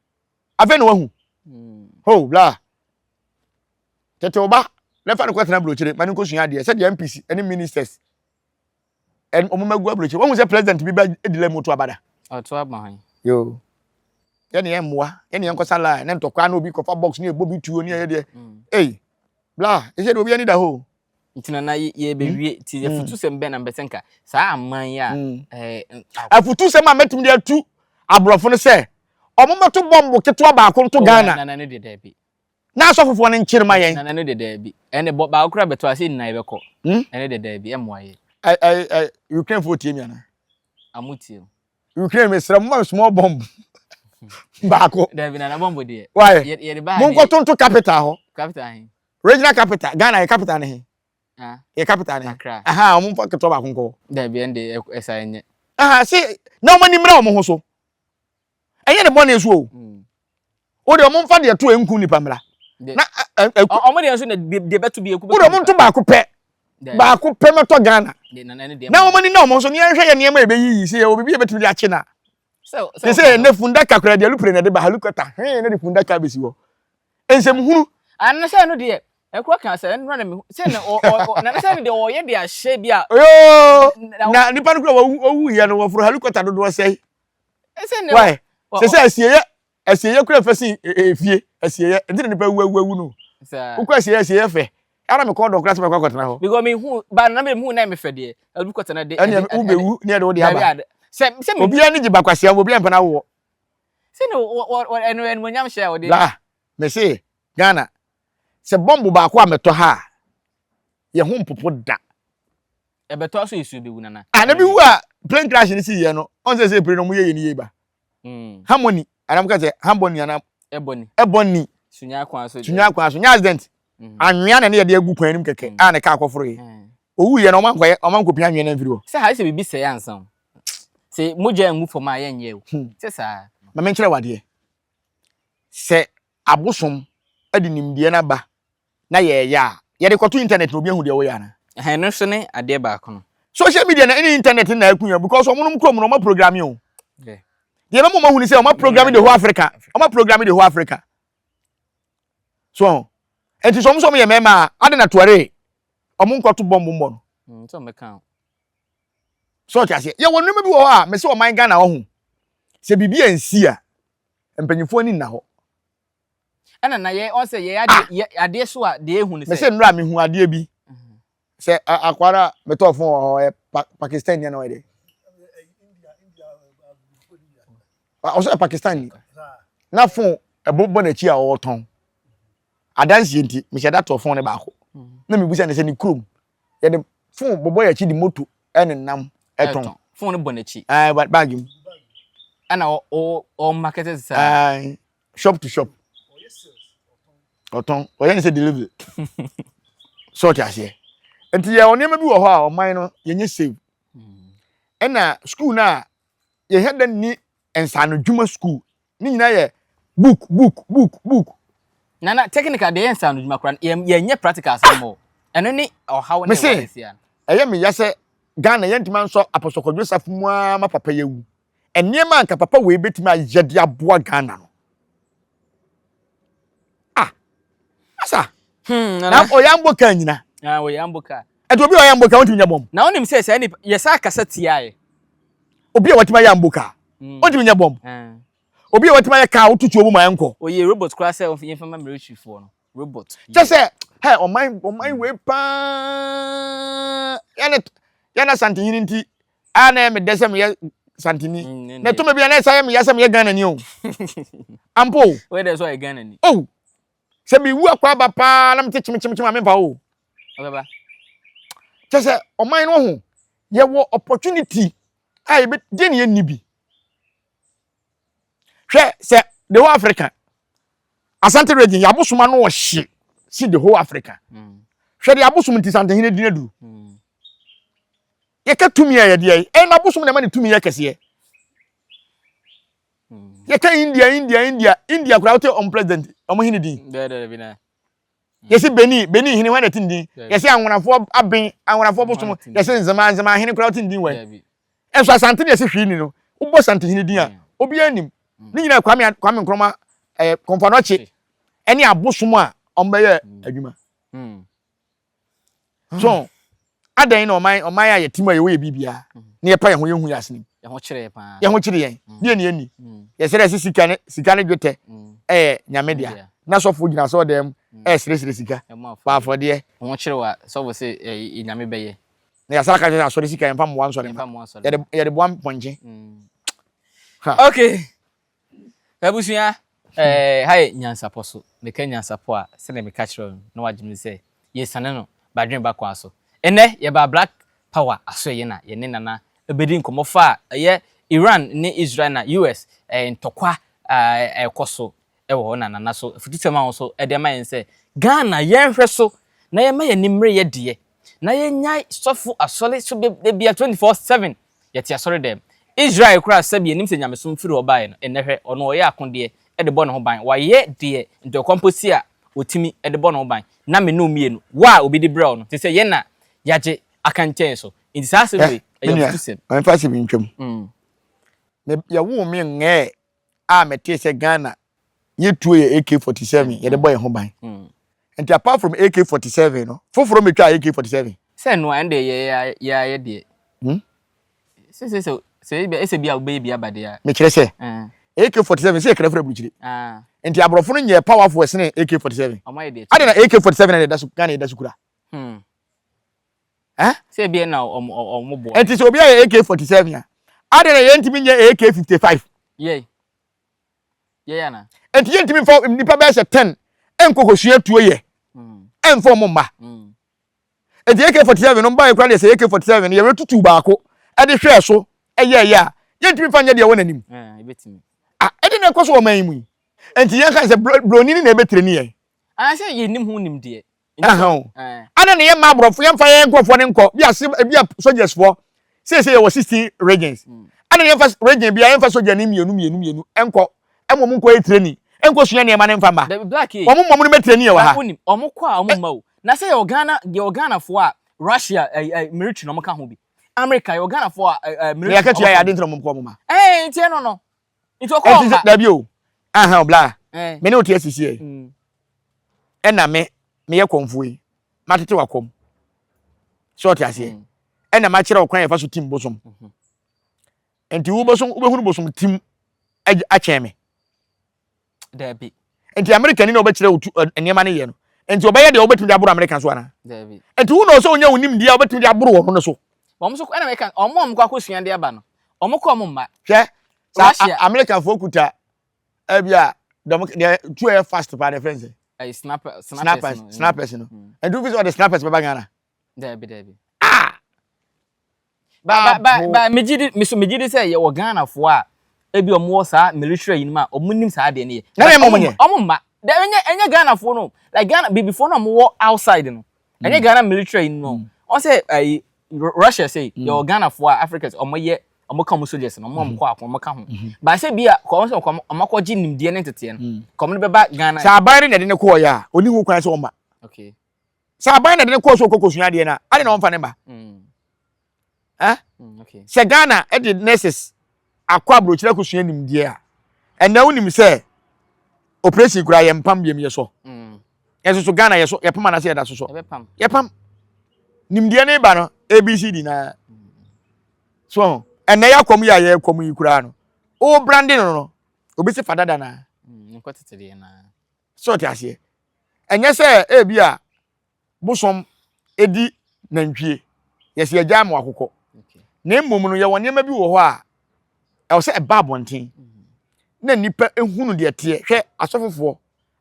Afei na wahu. Ho bla. Tete wo ba na fa no kɔtena aburokyire ma no nkɔsua adeɛ sɛdeɛ MPs ne ministers ɛn wɔn magu aburokyire. Wahu sɛ president bi ba di lɛ mu to aba da. Ɔto aba hwan? Yo. Yɛne yɛn mmoa yɛne yɛn nkɔsa line ne ntɔkwa na obi kɔfa box ne ɛbɔ bi tuo ne ɛyɛ deɛ. Ei bla ɛsɛ deɛ obi ani da hɔ o. Nti nana yɛbɛwie nti afutusɛm bɛn na mbɛ sɛ nka saa aman yi a Afutusɛm a mɛtumi de atu aborɔfo no sɛ wɔn mmɛto bɔmbo ketewa baako nto Ghana. Nana no deɛ daabi. Na asɔfofoɔ no nkyere ma yɛn. Nana no deɛ daabi. Ɛne bɔ baako koraa bɛto ase nyinaa yɛbɛkɔ. Ɛne deɛ daabi ɛmmoa yɛ. Ɛ ɛ ɛ Ukraine foɔ tie mi ana? Ɔmo tie o. Ukraine mesrɛ mo ma me small bomb baako. Daabi nana bomb deɛ. Why? Yɛde ba ha deɛ. Monkɔto nto capital hɔ. Capital he? Regional capital Ghana yɛ capital ne he? Ah. Yɛ capital ne he? Accra. Aha ɔmo nfa ketewa baako nkɔ hɔ. Daabi ɛnde ɛsa ɛnyɛ. Aha se na ɔmo ani mmra ɔmo ho so. Ɛnyɛ ne bɔne so o. Wo deɛ ɔmo nfa deɛ to enku nipa mmra. Na ɔmo deɛ nso na deɛ bɛto bi eku bɛku. Wo deɛ ɔmo nto baako pɛ. Baako pɛ mɛtɔ Ghana. Na ɔmo ani na ɔmo nso ne yɛnhwɛ yɛ nneɛma yɛbɛyiyi sɛ yɛwɔ biribi yɛbɛtumi de akye na. Te sɛ ɛnɛ fundaka koraa deɛ alupre na ɛde ba helicopter hwee na de fundaka bɛsi hɔ. Nsɛm hunu. Ana sɛ ɛno deɛ ɛkura kan sɛ ɛno na mehu sɛ na ɔ ɔ na sɛ ɛno deɛ ɔyɛ de ahyɛ bi a. Oyoo na nipa no kura wɔwu yɛ no wɔforo helicopter dodoɔ sɛe. Why? Sɛ sɛ asieyɛ asieyɛ kura fɛ sin efie asieyɛ nti na nipa awu awu awu no. Wokɔ asieyɛ asieyɛ fɛ. Ara mekɔ dɔ kura sɛ mɛkɔ akɔtena hɔ. Because me hu ba na me hu na me fɛ deɛ. Ɛbi kɔtena de. Ɛne wobɛwu ne ɛde wode aba. Sɛ sɛ me. Obiara ni gye bakwasia obiara mpɛ na awoɔ. Sɛ ne wɔ wɔ ɛno ɛnumonyam hyɛ a wɔde. Bla me se Ghana sɛ bɔmbo baako a mɛtɔ ha a yɛ ho mpopo da. Ɛbɛtɔ so esuo bɛwu nana. Ah na bi wu a plane crash ne si yɛ no ɔn sɛ sɛ plane no ɔmo yɛ yɛ ni yie ba. Mm. Harmony anam ka sɛ harmony anam. Ebony. Ebony. Sunya kwan so. Sunya kwan so nya accident. Mm. Anwea na ne yɛde agu kwan anim kɛkɛ a ne kaa kɔforo yi. Mm. Owu yɛ no ɔmo ankɔyɛ ɔmo ankɔpia anwea no amfiri hɔ. Sɛ ha sɛ biribi sɛe ansa o. Sɛ mogya ngu fam a yɛnyɛ o. Sɛ saa. Ma menkyerɛ wo adeɛ. Sɛ abosom de nimdeɛ no aba na yɛreyɛ a, yɛde kɔto internet na obi ahu deɛ woyɛ anaa? Ɛhɛn, ɛno nso ne adeɛ baako no. Social media na ɛne internet na aku yɛn because wɔn nom kurom no wɔn aprograme o. Yeah. Deɛ ɛbɛma wɔn ahu ne sɛ wɔn aprograme the whole Africa. Wɔn aprograme the whole Africa. So, nti sɛ wɔn sɛ wɔn yɛ mmarima a, ade na tuare wɔn nkɔto bɔmbo mbɔ no. Sɛ wɔn bɛka o. So ɔte aseɛ. Yɛwɔ nneɛma bi wɔ hɔ a, mese ɔman Ghana wɔ ho. Sɛ biribi ansi a, mpanyinfoɔ ani nna hɔ. Ɛna na yɛ ɔsɛ yɛ adeɛ yɛ adeɛ so a deɛ ehu ne sɛ. Mese nnora mehu adeɛ bi sɛ akwara metɔɔ fon wɔ hɔ ɔyɛ Pakistan ni ana ɔyɛ dɛ. Ɔsɛ Pakistan ni. Na fon ɛbɔ bɔ n'akyi a ɔretɔn. Adanseɛ nti mehyɛ da tɔɔ fon no baako. Na mebusa ne sɛ ne kurom yɛde fon bɔbɔ yɛ akyi de moto ɛnenam ɛtɔn. Fon no bɔ n'akyi. Ɛɛ baagi mu. Ɛna ɔ ɔ ɔ market saa. Ɛɛ shop to shop. Ɔtɔn ɔyɛ ne sɛ delivery. Sɛ ɔte aseɛ. Nti yɛ nneɛma bi wɔ hɔ a ɔman no yɛnyɛ save. Ɛna school no a yɛhɛ dɛ ni nsaanodwuma school ne nyinaa yɛ book book book book. Nana technical deɛ yɛ nsaanodwuma koraa yɛn yɛnyɛ practical asɛm o ɛno ne ɔhaw ne ɛwɔ sisi ano. Ɛyɛ me ya sɛ Ghana yɛntumi ansɔ Apostle Kwadwo Safo mu ara ma papa yi awu. Nneɛma a anka papa wei bɛtumi ayɛ de aboa Ghana no. Ah, asa. Na ɔyɛ ambo kaa nyina. Ah, ɔyɛ ambo kaa. Ɛti obi a ɔyɛ ambo kaa ɔntumi nyɛ bɔm. Na wonim sɛ saa nipa yɛ saa kasa tia yɛ. Obi a watumi ayɛ ambo kaa ɔntumi nyɛ bɔm. Obi a watumi ayɛ kaa woto tuo mu ma ɛnkɔ. Ɔyɛ robot koraa sɛ yɛmfa ma military foɔ no. Robot. Kyɛ sɛ hɛ ɔman ɔman wei paa yɛne yɛne Asantehene nti a na ɛyɛ me dɛ sɛ meyɛ Santini. Na ɛtɔ mɛ bi a na ɛsa yɛ meyɛ sɛ meyɛ Ghanani o. Ampo o. Wei dɛ sɛ ɔyɛ Ghanani. Oh sɛ mewu akɔ aba paa na mete kyemkyemkyem a memfa o. Ɔbɛba. Kyɛ sɛ ɔman no ho yɛwɔ opportunity a yɛbɛ deɛ ne yɛnni bi. Hwɛ sɛ the whole Africa Asante region yɛ abosom ano ɔhye si the whole Africa. Hwɛ de abosom nti Santehene din aduru. Yɛka tumi a yɛde yɛ ɛna abosom na ɛma ne tumi yɛ kɛseɛ. Yɛka India India India India koraa wote ɔmo president ɔmo hene din. Yɛsi Benin Benin hene hwan na ɛte ne din. Yɛsi anwonafoɔ aben anwonafoɔ bosom yɛsi nzema nzema hene koraa wote ne din wɛn. Ɛnso Asante ne yɛsi hwee ni no wobɔ Santehene din a obiara nim. Ne nyinaa Kwame Kwame Nkrumah ɛɛ Komfo Anokye ɛne abosom a ɔmo bɛyɛ adwuma. So adɛn na ɔman ɔman a yɛte mu a yɛwɔ yɛ biribiara na yɛpa yɛn ho yɛnhu yɛ asenem. Yɛn ho kyerɛ yɛn paa. Yɛn ho kyerɛ yɛn. Deɛ ne yɛnni. Yɛsrɛ sɛ sika ne sika ne dwetɛ ɛyɛ nyame dea. Na sɔfo gyina asɔre dan mu ɛresrɛsrɛ sika bɔ afɔdeɛ. Wɔn ho kyerɛ wa sɔfo sɛ ɛyɛ nyame bɛyɛ. Na yɛasara ka kyerɛ sɛ asɔre sika yɛmfa mmoa nsɔre mma. Yɛde yɛde boa mpɔnkye. Ha. Okay. Abusua, eh, ha yɛ Nyansapɔ so. Meka Nyansapɔ a, sɛdeɛ meka kyerɛ wo no, na wagye me sɛ yɛsiane no badwene ba kwan so. Ɛnnɛ, yɛbaa Black Power asoɛeɛ na yɛne Nana bɛdi nkɔmmɔ fa ɛyɛ Iran ne Israel na US eh, ntɔkwa a ɛrekɔ so wɔ hɔ na Nana so afutusɛm a wɔn nso de ama yɛn sɛ Ghana yɛnhwɛ so na yɛma yɛn ani mmere yɛ deɛ na yɛnyae sɔfo asɔre so da bia 24/7 yɛte asɔre dɛm. Israel koraa sɛbi yɛnim sɛ nyamesom firi hɔ baeɛ no ɛnnɛ hwɛ ɔno ɔyɛ akodeɛ de bɔ ne ho ban wayɛ deɛ ntɔkwa mpo si a ɔtumi de bɔ ne ho ban na me ne wo mmienu wo a obi de brɛ wo no te sɛ yɛn na yɛagye aka nkyɛn so nti saa asɛm wei ɛyɛ afutusɛm. Ma memfa asɛm yi ntwam. Me yɛwoo me ngɛɛ a metee sɛ Ghana yɛ tuo yɛ AK-47 yɛde bɔ yɛn ho ban. Nti apart from AK-47 no, foforɔ mmetwaa AK-47. Sɛ ɛno a, ɛnde yɛ yɛ ayɛ deɛ. Hmm? Sɛ sɛ sɛ sɛ ebi ɛsɛ bi a wobɛyɛ bi aba deɛ a. Mekyerɛ sɛ AK-47 sɛ yɛkra firi aburukyire. Nti aborɔfo no nyɛ powerful ɛsene AK-47. Ɔmo ayɛ deɛ. Adɛn na AK-47 na yɛda so Ghana yɛda so kura? Hmm. Eh? Sɛ ebi na ɔmo ɔmo boa. Nti sɛ obi ayɛ AK-47 a, adɛn na yɛntumi nyɛ AK-55? Yɛ. Yɛ ana. Nti yɛntumi nfa nnipa bɛyɛ sɛ 10 nkɔ kɔsua tuo yɛ. Ɛmfa ɔmo mma. Nti AK-47 no mbaeɛ koraa deɛ sɛ AK-47 no yɛbɛtutu baako ɛde hwɛɛ so ɛyɛɛyɛ a, yɛntumi nfa nyɛ deɛ ɛwɔ n'anim. Ah, ɛde na ɛkɔ so wɔ ɔman yi mu yi. Nti yɛnka sɛ broni no na ɛbɛtireni yɛn. Anaasɛ yɛnnim ho nimdeɛ. Adɛn na yɛmma aborɔfo yɛmfa yɛn nkurɔfoɔ no nkɔ bi a bi a soldiers foɔ seesei yɛwɔ 16 regions mm. adɛn na yɛmfa region bi a yɛmfa soldier ne mmienu mmienu mmienu nkɔ ɛma wɔn nkɔ yɛ training nkɔ sua nneɛma ne mfa mma wɔn mmɔ wɔn no bɛ training yɛ wɔ ha. Wɔn kɔ a wɔn mma o na sɛ yɛwɔ Ghana yɛwɔ Ghana foɔ a Russia ɛɛ ɛɛ military na wɔn ka ho bi America yɛwɔ Ghana foɔ a ɛɛ military. Yɛ kɛtua yɛ adi ntina wɔn kɔ wɔn ma. Ɛɛ nti ɛno no. Nti ɔkɔ ɔmba. Dabi o. Aha obla. Me ne wote asisi ɛ. Mm. Ɛna me meyɛ kɔmfoɔ yi. Matete wakɔm. Sɛ ɔte aseɛ. Mm. Ɛna makyerɛ ɔkwan yɛfa so tim bosom. Mm-hmm. Nti wo bosom wobɛhunu bosom tim akyɛn me. Dabi. Nti Amerika ni na ɔbɛkyerɛ wo nneɛma no yɛ no. Nti ɔbɛyɛ deɛ wobɛtumi de aboro Amerika so anaa? Dabi. Nti wo na ɔsɛ wonya wo nimdeɛ a wobɛtumi de aboro wɔn no so. Wɔn nso ɛna mɛka wɔn a wɔn kɔ akɔsua de aba no wɔn kɔ wɔn mma. Hwɛ saa Amerikafoɔ kuta ɛbi a dɔm deɛ tu ɛyɛ fast paa deɛ fɛn sɛ. Ɛyɛ snapper snappers no. Snappers no. Nti wofi sɛ ɔde snappers bɛba Ghana. Dabi dabi. Ah! Ba ba ba ba megye di me so megye di sɛ yɛwɔ Ghanafoɔ a ebi wɔn wɔ saa military yi mu a wɔn nim saa adeɛ no yɛ. Na ɛmɔ wɔn nyɛ. Wɔn mma. Dɛ ɛnyɛ ɛnyɛ Ghanafoɔ no like Ghana bibifoɔ no a wɔn wɔ outside no ɛnyɛ mm. Ghana military yi no mm. wɔn sɛ ɛyi Russia sɛ mm. yɛwɔ Ghanafoɔ a Africans wɔn yɛ wɔn ka wɔn soldiers no wɔn a wɔn kɔ ako wɔn ka ho mm-hmm. baasa bi a kɔ wɔn sɛ wɔn akɔgye nimdeɛ ne nteteɛ no kɔm no bɛba Ghana. Sɛ aban no na ɛde ne kɔɔ yɛ a oni ho kwan sɛ ɔma. Okay. Sɛ aban na de no kɔɔ so ɔkɔkɔsua adeɛ no a, ade na ɔmfa ne mma. Mm. Eh? Mm, Sɛ Ghana de nurses akɔ aburokyerɛ akɔsua nimdeɛ a, ɛnna wonim sɛ operation koraa yɛmpam biam yɛsɔ. Mm. Ɛnso so Ghana yɛsɔ yɛpam anaasɛ yɛda so sɔ. Yɛpam. Nimdeɛ no ba no ABCD na. So ɛnna yɛakɔm yi a yɛkɔm yi koraa no, wo brande no no, obi se fa dada naa. Sɛ ɔte aseɛ. Ɛnyɛ sɛ ebi a bosom di nantwie, yɛsɛ yɛgya ama akokɔ. Na mmom no, yɛwɔ nneɛma bi wɔ hɔ a ɛwɔ sɛ ɛba abɔnten na nnipa ehunu deɛ teɛ. Hwɛ asɔfofoɔ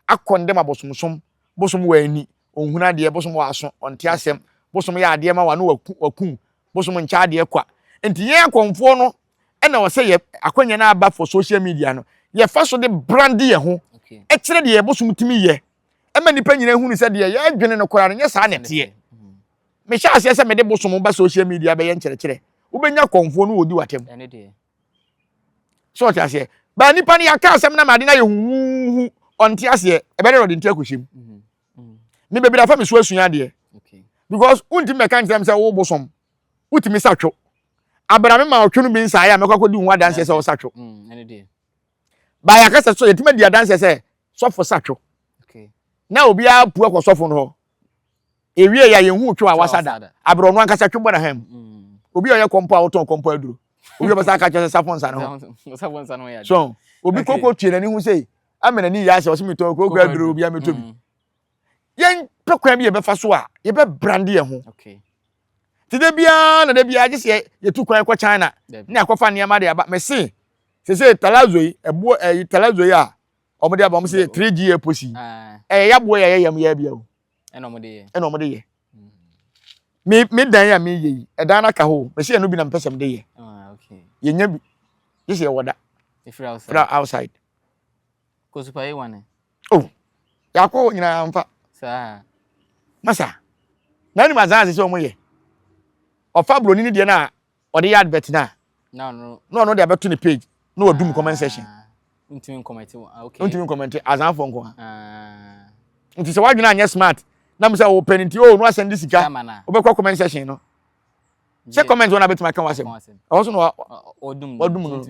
akɔ ndɛm abosomsom, bosom wɔ ani, ɔnhunu adeɛ, bosom wɔ aso, ɔnte asɛm, Bosom yɛ adeɛ ma wa no waku waku. Bosom nkyɛ adeɛ kwa. Nti yɛn akɔmfoɔ no ɛna ɔsɛ yɛ akwanya no aba for social media no. Yɛfa so de brande yɛ ho. Ɛkyerɛ deɛ yɛ bosom tumi yɛ. Ɛma nipa nyinaa hunu sɛ deɛ yɛdwene no koraa no nyɛ saa na ɛteɛ. Mehyɛ aseɛ sɛ mede bosom ba social media bɛyɛ nkyerɛkyerɛ. Wobɛnya kɔmfoɔ no wɔdi w'atɛm. So ɔte aseɛ. Baa nipa no yɛaka asɛm na ma ade no ayɛ huhuhu ɔnte aseɛ ɛbɛdɛ na ɔde nti akɔhyɛ mu. Mm-hmm. Me bebree afa me so asua adeɛ. Because wontumi bɛka nkyerɛ me sɛ wo bosom wotumi sa two. Abra me ma ɔtwe no bi nsaeɛ a mɛkɔ akɔdi ho adanseɛ sɛ ɔsa two. Mm, Baa yɛaka sɛ so yɛtumi adi adanseɛ sɛ sɔfo sa two. Na obiara pu akɔ sɔfo no hɔ. Ewie yɛ yɛn hu two a wasa da. Abra ɔno ankasa twe bɔ n'aha mu. Mm. Obi a ɔyɛ kɔmpɔ a wotɔn kɔmpɔ aduro. Obi a ɔbɛsa aka kyerɛ sɛ safo nsa no ho. So obi koko tue n'ani ho sei ama n'ani yɛ asɛ ɔsɛ metɔn kooko aduro obi ametɔ bi mm. yɛn pɛ kwan bi yɛbɛfa so a yɛbɛ brande yɛn ho te da biara na da biara gye sɛ yɛtu kwan kɔ China ne akɔfa nneɛma de aba mese sese talazo yi ɛboɔ ɛyi talazo yi a wɔn de aba wɔn sɛ 3G eposi ɛyɛ yaboɔ yɛ yɛ yam yɛ bia o ɛna wɔn de yɛ ɛna wɔn de yɛ me me dan a meyɛ yi ɛdan no aka hɔ mesi ɛno bi na mpɛ sɛ mede yɛ ah, yɛnya bi gye sɛ yɛwɔ da fira outside kosupa yi wane oh yɛakɔ hɔ nyinaa mfa saa masa na anim azan ase sɛ wɔn yɛ ɔfa buroni no deɛ no a ɔde yɛ advert no a na ɔno de abɛto ne page na wadum comment section ah, ntumi nkɔmɛnte ah, okay ntumi nkɔmɛnte azanfoɔ nko a ah. nti sɛ wadwene anyɛ smart na mo sɛ ɔpɛ ne nti o no asɛn de sika wobɛkɔ comment section no sɛ comment wɔn abɛtumi aka wasɛm ɛhɔ so na wadum no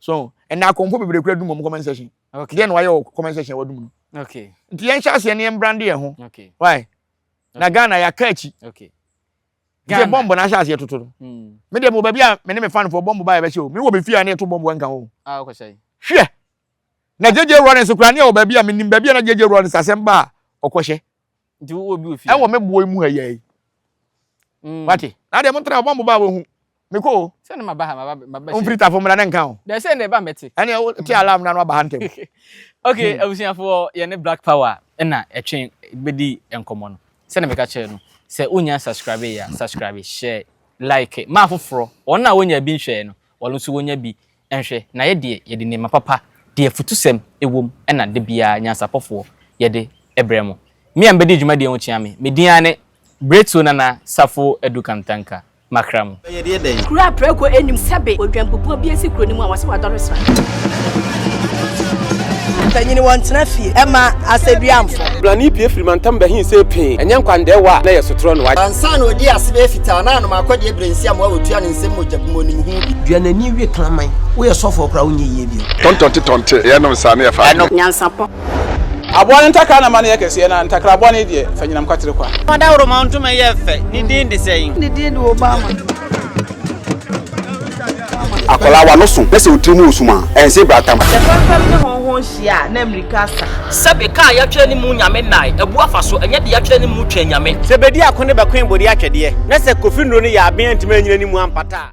so ɛnna akɔnfo bebree kura dum wɔn comment section deɛ na wayɛ wɔ comment section wadum no nti yɛn hyɛ aseɛ ne yɛn brande yɛn ho why na Ghana yɛaka akyi Ghana. Sɛ bɔmbo na ahyɛ aseɛ toto no. Mm. Me deɛ mo baabi a me ne me fanfoɔ bɔmbo ba yɛbɛhyɛ o. Me wɔ me fie a ne yɛto bɔmbo nka ho. Ah, ɔkɔhyɛ. Hwɛ. Na JJ Rawlings koraa ne yɛwɔ baabi a menim baabi a na JJ Rawlings asɛm ba a ɔkɔhyɛ. Nti wo obi wɔ fie. Ɛwɔ me boɔ mu ha yɛ yi. Mm. Wate. Na deɛ mo ntena bɔmbo ba a wɔhu. Mekɔ o. Sɛ ne ma ba ha ma ba ma ba. Omfiri tafo mmra ne nka o. Dɛ sɛ ne ba mɛte. Ɛne wo te alarm na no aba ha ntɛm. Okay, hmm. abusuafoɔ yɛne Black Power ɛna ɛtwe bɛdi nkɔmmɔ no. Sɛdeɛ meka kyerɛ no, sɛ wonnya subscribe yɛ a, subscribe, share, like ma afoforɔ, wɔn a wɔnnya bi nhwɛɛ no, wɔn nso wɔnya bi nhwɛ. Na yɛ deɛ, yɛde nneɛma papa, deɛ afutusɛm wɔ mu na da biara nyansapɔfoɔ yɛde brɛ mo. Me a mebɛdi dwumadie ho kyea me, me din ara ne Bretuo Nana Safo Adu Kantanka. Makra mu. Bɛyɛ deɛ dɛn? Kuro a prako nnim sɛbe odwanpupuo bi asi kuro no mu a wɔse wadɔre sra. Mpanyini wɔntena fie ɛma asɛdua mfɔ. Blani pue firi mantam bɛhee see pee, ɛnyɛ nkwandɛɛwa a na ɛyɛ sotorɔ no wagye. Ansa na ɔdii ase bɛyɛ fitaa na anom akɔdeɛ berɛ nsi amoa wɔtua ne nsam mogya gu mu ɔnim ho bi. Dua n'ani we kraman. Woyɛ sɔfoɔ koraa wonyɛ yie bio. Tɔntɔnte tɔnte yɛnom saa ne yɛfa adeɛ. Nyansapɔ. Aboa no ntakra na ma no yɛ kɛseɛ, na ntakra bɔne deɛ, fa nyinam kwatere kwa. Ɔdawuroma ntoma yɛ fɛ. Ne din de sɛn? Ne din de Obama. Akwadaa w'ano so na sɛ wo tiri mu wɔ sum a, ɛnse bratam. Sɛ fɛmfɛm ne hɔnhɔn hyia a, na mmirika asa. Sɛbe kaa yɛatwerɛ ne mu nyame nnae, abu afa so, ɛnyɛ de yɛatwerɛ ne mu twɛn nyame. Sɛ bedi ako ne bɛkoe bode atwɛdeɛ, na sɛ Kofi nnuro no yɛ aben antumi anyina ne mu ampata a.